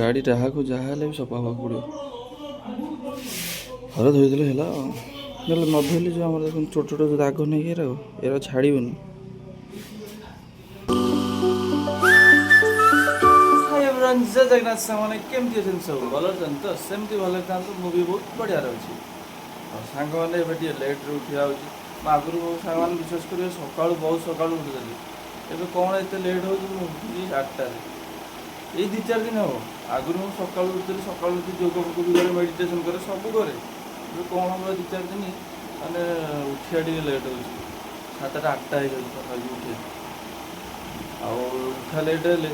ଗାଡ଼ି ଯାହାକୁ ଯାହା ହେଲେ ବି ସଫା ହେବାକୁ ପଡ଼ିବ। ଥରେ ଧୋଇଦେଲେ ହେଲା ଆଉ। ନହେଲେ ନ ଧୋଇଲେ ଯେଉଁ ଆମର ଦେଖନ୍ତୁ, ଛୋଟ ଛୋଟ ଯେଉଁ ଦାଗ ନେଇକି ଏରାକ, ଏରା ଛାଡ଼ିବନି। ହାଇ ଏଭ୍ରିୱାନ୍, ଜୟ ଜଗନ୍ନାଥ। ସାଙ୍ଗମାନେ, କେମିତି ଅଛନ୍ତି? ସବୁ ଭଲ ଅଛନ୍ତି ତ? ସେମିତି ଭଲରେ ଥାନ୍ତୁ। ମୁଁ ବି ବହୁତ ବଢ଼ିଆରେ ଅଛି। ଆଉ ସାଙ୍ଗମାନେ, ଏବେ ଟିକେ ଲେଟ୍ରେ ଉଠିବା ହେଉଛି। ମୁଁ ଆଗରୁ ବହୁତ, ସାଙ୍ଗମାନେ ବିଶ୍ୱାସ କରିବେ, ସକାଳୁ ବହୁତ ସକାଳୁ ଉଠୁଥିଲି। ଏବେ କ'ଣ ଏତେ ଲେଟ୍ ହେଉଛି? ମୁଁ ଉଠୁଛି 8ଟାରେ ଏଇ 2-4 ଦିନ ହେବ। ଆଗରୁ ମୁଁ ସକାଳୁ ଉଠୁଥିଲି। ସକାଳୁ ଉଠି ଯୋଗ ଫୋଗ ବି କରେ, ମେଡ଼ିଟେସନ୍ କରେ, ସବୁ କରେ। ଏବେ କ'ଣ ହେବ, 2-4 ଦିନ ମାନେ ଉଠିବା ଟିକେ ଲେଟ୍ ହେଉଛି। 7ଟା 8ଟା ହେଇଯାଉଛି ପାଖାପାଖି ଉଠିବା। ଆଉ ଉଠା ଲେଟ୍ ହେଲେ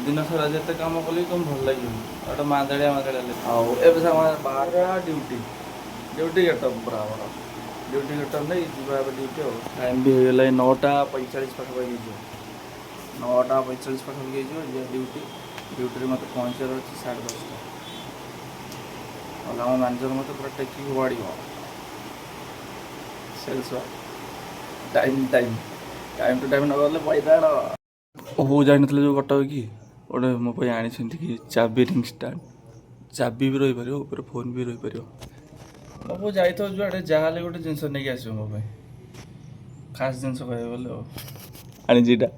ଦିନ ସାରା ଯେତେ କାମ କଲେ ବି ତମକୁ ଭଲ ଲାଗିବନି, ଗୋଟେ ମାନ୍ଦାଳିଆ ମାନ୍ଦାଳିଆ ଲାଗିବ। ଆଉ ଏବେ ସାଙ୍ଗମାନେ ବାହାରେ ଡ୍ୟୁଟି ଡ୍ୟୁଟି ଗେଟଅପ୍ ପୁରା ଆମର ଡ୍ୟୁଟି ଗେଟଅପ୍ ନେଇ ଯିବା ଏବେ ଡ୍ୟୁଟି। ଆଉ ଟାଇମ୍ ବି ହେଇଗଲାଣି 9:45 ପାଖାପାଖି ହେଇଯିବ। 9:45 ପାଖାପାଖି ହେଇଯିବ। ଯିବା ଡ୍ୟୁଟି। ଡ୍ୟୁଟିରେ ମୋତେ ପହଞ୍ଚିବାର ଅଛି 10:30। ନହେଲେ ଆମ ମ୍ୟାନେଜର ମୋତେ ପୁରା ଟେକିକି ଫୋପାଡ଼ିବ। Sales time time time to time ନ ଗଲେ ପଇସାଣ ବୋଉ ଯାଇନଥିଲେ ଯେଉଁ କଟକ କି, ଗୋଟେ ମୋ ପାଇଁ ଆଣିଛନ୍ତି କି ଚାବି ରିଙ୍ଗ ଷ୍ଟାଣ୍ଡ। ଚାବି ବି ରହିପାରିବ, ଉପରେ ଫୋନ୍ ବି ରହିପାରିବ। ମୋ ବୋଉ ଯାଇଥିବ ଯୁଆଡ଼େ, ଯାହାହେଲେ ଗୋଟେ ଜିନିଷ ନେଇକି ଆସିବ ମୋ ପାଇଁ। ଖାସ୍ ଜିନିଷ କହିବାକୁ ଗଲେ। ଆଉ ଆଣିଛି ଏଇଟା,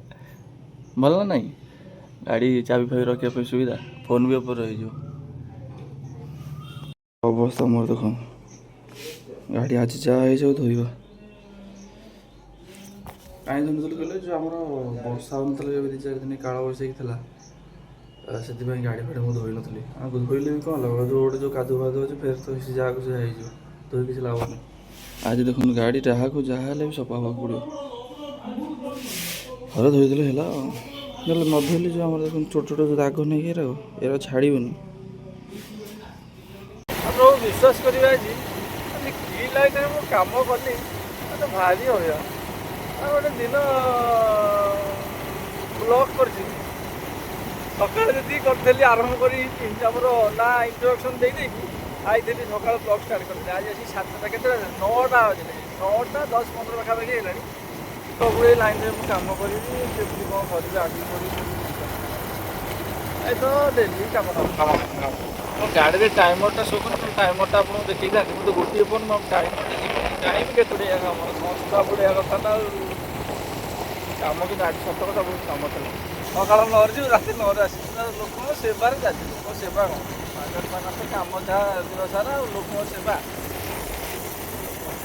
ଭଲ ନା ନାହିଁ? ଗାଡ଼ି ଚାବି ଫାବି ରଖିବା ପାଇଁ ସୁବିଧା, ଫୋନ୍ ବି ଉପରେ ରହିଯିବ। ଅବସ୍ଥା ମୋର ଦେଖ। ଗାଡ଼ି ଆଜି ଯାହା ହେଇଯାଉ ଧୋଇବା। କାହିଁ ଧୋଇନଥିଲି କହିଲେ, ଯେଉଁ ଆମର ବର୍ଷା ହେଉନଥିଲା ଏବେ 2-4 ଦିନ, କାଳ ବୈଶାଖୀ ଥିଲା, ସେଥିପାଇଁ ଗାଡ଼ି ଫାଡ଼ି ମୁଁ ଧୋଇନଥିଲି। ଆଉ ଧୋଇଲେ ବି କ'ଣ ହେଲା? ଯେଉଁ ଗୋଟେ ଯେଉଁ କାଦୁଅ ଫାଦୁଅ ଅଛି, ଫେର ତ ସେ ଯାହାକୁ ସେୟା ହେଇଯିବ। ଧୋଇ କିଛି ଲାଭ ନାହିଁ। ଆଜି ଦେଖନ୍ତୁ, ଗାଡ଼ି ଯାହାକୁ ଯାହା ହେଲେ ବି ସଫା ହେବାକୁ ପଡ଼ିବ। ଥରେ ଧୋଇଦେଲେ ହେଲା ଆଉ। ନହେଲେ ନ ଧୋଇଲେ ଯେଉଁ ଆମର ଦେଖନ୍ତୁ, ଛୋଟ ଛୋଟ ଯେଉଁ ଦାଗ ନେଇକି ଏରାକ, ଏରା ଛାଡ଼ିବନି। ଆପଣ ବିଶ୍ୱାସ କରିବେ, ଆଜି ଆଜି କି ଲାଇନରେ ମୁଁ କାମ କଲି, ମାନେ ଭାରି ହଇରାଣ। ଆଉ ଗୋଟେ ଦିନ ବ୍ଲଗ୍ କରିଛି। ସକାଳେ ଯେତିକି କରିଥିଲି, ଆରମ୍ଭ କରି ଆମର ନା ଇଣ୍ଟ୍ରୋଡକ୍ସନ୍ ଦେଇଦେଇକି ଆଇଥିଲି, ସକାଳୁ ବ୍ଲଗ୍ ଷ୍ଟାର୍ଟ କରିଥିଲି। ଆଜି ଆସି 7ଟା କେତେଟା, 9ଟା ବାଜିଲାଣି, 9ଟା 10-15 ପାଖାପାଖି ହେଲାଣି। ସବୁ ଏଇ ଲାଇନ୍ରେ ମୁଁ କାମ କରିବି, କେମିତି କ'ଣ କରିବି, ଆଗକୁ କରିବି। ଏ ତ ଡେଲି କାମ କାମ କାମ କାମ। ମୋ ଗାଡ଼ିରେ ଟାଇମର୍ଟା ଶୋ କରୁଛି। ଟାଇମର୍ଟା ଆପଣଙ୍କୁ ଦେଖେଇଥାନ୍ତି। ମୁଁ ତ ଗୋଟିଏ ଫୋନ୍, ମୋ ଟାଇମର୍ଟା ଯିବନି। ଟାଇମ୍ କେତେ କାମ, ସଂସ୍ଥା ବୁଡ଼ିବା କଥା ନା ଆଉ କାମ। କିନ୍ତୁ ଆଜି ସତ କଥା, ବହୁତ କାମ ଥିଲା। ସକାଳ 9ରେ ଯିବୁ, ରାତି 9ରେ ଆସିବୁ ନା। ଲୋକଙ୍କ ସେବାରେ ଚାଲିଛି। ଲୋକଙ୍କ ସେବା କ'ଣ, ମାଗଣା ତ କାମ ଯାହା ଦିନ ସାରା। ଆଉ ଲୋକଙ୍କ ସେବା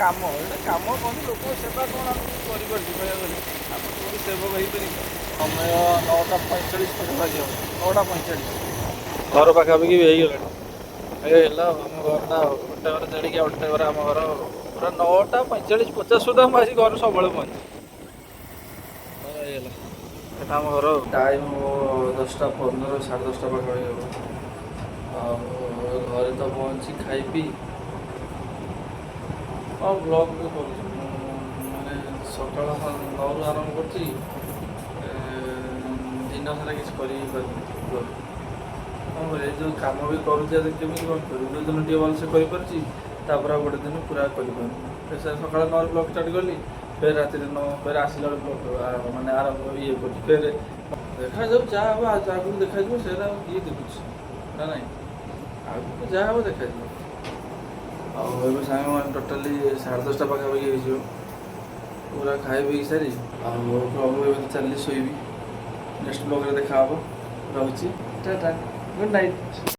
କାମ, ଏଇଟା କାମ କହନ୍ତି। ଲୋକଙ୍କ ସେବା କ'ଣ ଆମେ କରିପାରୁଛୁ? କହିବାକୁ ଗଲେ ଆମେ କୋଉଠି ସେବକ ହେଇପାରିବୁ? ସମୟ 9:45 ପାଖାପାଖି ହେବ, 9:45। ଘର ପାଖାପାଖି ବି ହେଇଗଲାଣି। ଏ ହେଲା ଆଉ ଆମ ଘରଟା। ଆଉ ଗୋଟେ ଘର ଛାଡ଼ିକି ଆଉ ଗୋଟେ ଘର ଆମ ଘର। ପୁରା 9:45 50 ସୁଦ୍ଧା ମୁଁ ଆସି ଘରେ ସବୁବେଳେ ପହଞ୍ଚି। ଘର ହେଇଗଲା, ଏଟା ଆମ ଘର। ଟାଇମ୍ 10:15, 10:30 ପାଖାପାଖି ହେବ। ଆଉ ଘରେ ତ ପହଞ୍ଚି ଖାଇ ପିଇ ହଁ ବ୍ଲଗ୍ ବି କରୁଛି ମୁଁ। ମାନେ ସକାଳ 9ରୁ ଆରମ୍ଭ କରୁଛି, ଦିନ ସାରା କିଛି କରି ହିଁ ପାରୁନି ବ୍ଲଗ୍। କ'ଣ କରିବି? ଯେଉଁ କାମ ବି କରୁଛି, ଆଜି କେମିତି କ'ଣ କରିବି? ଯେଉଁ ଦିନ ଟିକେ ଭଲସେ କରିପାରୁଛି, ତାପରେ ଆଉ ଗୋଟେ ଦିନ ପୁରା କରିପାରୁନି। ଫେର୍ ସକାଳ 9ରେ ବ୍ଲଗ୍ ଷ୍ଟାର୍ଟ କଲି, ଫେର୍ ରାତିରେ 9, ଫେର୍ ଆସିଲା ବେଳେ ବ୍ଲଗ୍ ମାନେ ଆରମ୍ଭ ଇଏ କରୁଛି। ଫେର୍ ଦେଖାଯାଉ ଯାହା ହେବ, ଆଗକୁ ଦେଖାଯିବ। ସେଇଟା ଆଉ କିଏ ଦେଖୁଛି ନା ନାଇଁ? ଆଗକୁ ଯାହା ହେବ ଦେଖାଯିବ। ଆଉ ଏବେ ସାଙ୍ଗମାନେ ଟୋଟାଲି 10:30 ପାଖାପାଖି ହେଇଯିବ। ପୁରା ଖାଇ ପିଇ ସାରି ଆଉ ବ୍ଲଗ୍ ଏବେ ଚାଲିଲି ଶୋଇବି। ନେକ୍ସଟ ବ୍ଲଗ୍ରେ ଦେଖା ହେବ। ରହୁଛି, ଟାଟା, ଗୁଡ୍ ନାଇଟ୍।